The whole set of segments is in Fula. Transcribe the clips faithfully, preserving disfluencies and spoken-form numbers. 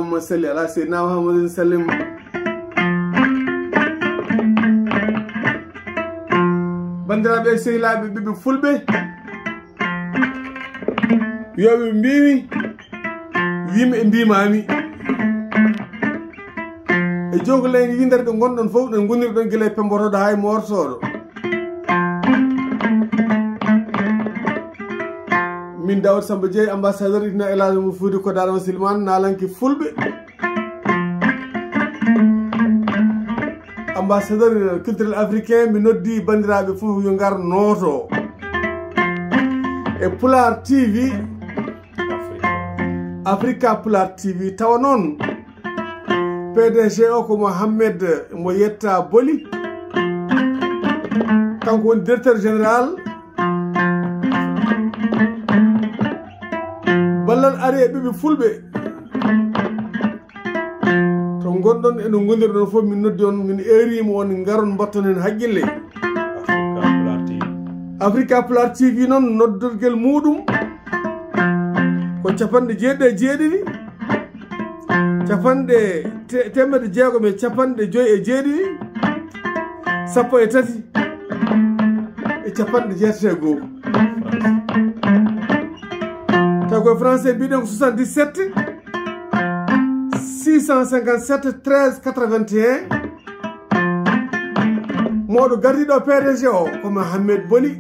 Allahumma salli ala sayyidina Muhammadin sallim. Banndiraaɓe e sehilaaɓe ɓiɓɓe fulɓe, yo ɓe mbiimi, yimɓe mbiimaami. E Jokalante windere ɗo ngonɗon fof, ɗo ngonirɗon gila e pembotoɗo haa e moortooɗo. Min Daoud Samba Dieye, ambassadeur itina Elhadji Oumar Fouti Kodar Silmane, naalanke fulɓe. Ambassadeur culturel africain, mi noddi banndiraaɓe fof yo ngar nooto e Pulaar T V, Africa Pulaar T V. Tawa noon, P D G o ko Mohamed mo yetta Boli. Kanko woni directeur général. Ballal ari e ɓiɓɓe fulɓe. To ngonɗon e no ngondirɗon fof, min noddi on, min eerima on, ngaron mbatton heen haqqille. Africa Pulaar T V. Africa Pulaar T V noon, noddorgel muɗum ko capanɗe jeeɗiɗi e jeeɗiɗi, capanɗe te-, teemedde jeegom e capanɗe joyi e jeeɗiɗi, sappo e tati e capanɗe jeetati e go'o. Taw koye français mbiɗen ko soixante-dix-sept, six cent cinquante-sept, treize quatre-vingt-un. Mawɗo gardiiɗo P D G o ko Mohamed Boli.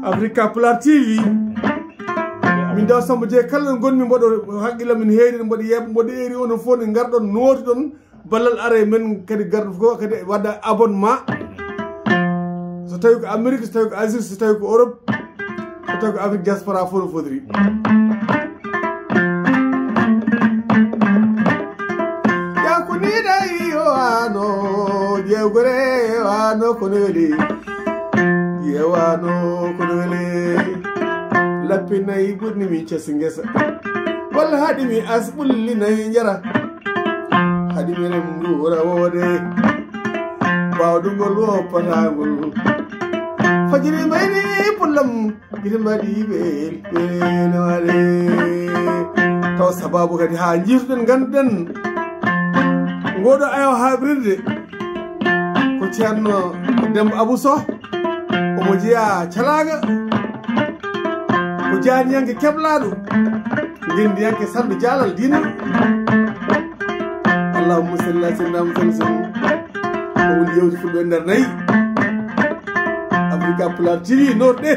Africa Pulaar T V. Min Daoud Samba Dieye, kala ɗo ngonmi, mboɗo haqqille men heeri, mboɗo yeeɓa, mboɗo eeri, onon fof ne ngarɗon, nootiɗon. Ballal ara e men kadi, garɗo fof kadi wadda abonnement. So tawi ko Amérique, so tawi ko Asie, so tawi ko Europe, so tawi ko Afrique diaspora, fof no fotiri. Yakuniɗa iyo ano, ƴeewgore ano kono weli. Ƴeewano kono weli. Lappi nayi ɓurni mi casi ngesa. Walla haɗi mi as ɓulli nayi njara. Haɗi mi rem nguura woode. Baawɗungol wo patangol. Fajiri mbayni pullam. Giri mbaɗi ɓe ɓe nawaɗe. Taw sababu kadi haa njiituɗen, ngannduɗen. Ngoɗo ayo habrirde ko Ceerno Demba Abou Soh. Omo jeyaa Calaaga. Ko jaaniyanke keblaaɗo, ngenndiyanke sanɗo jaalal diine. Allahumma salli ala sayyidina Muhammad sallam. Ko woni yewti fulɓe nder nayi. Africa Pulaar T V, nootɗe.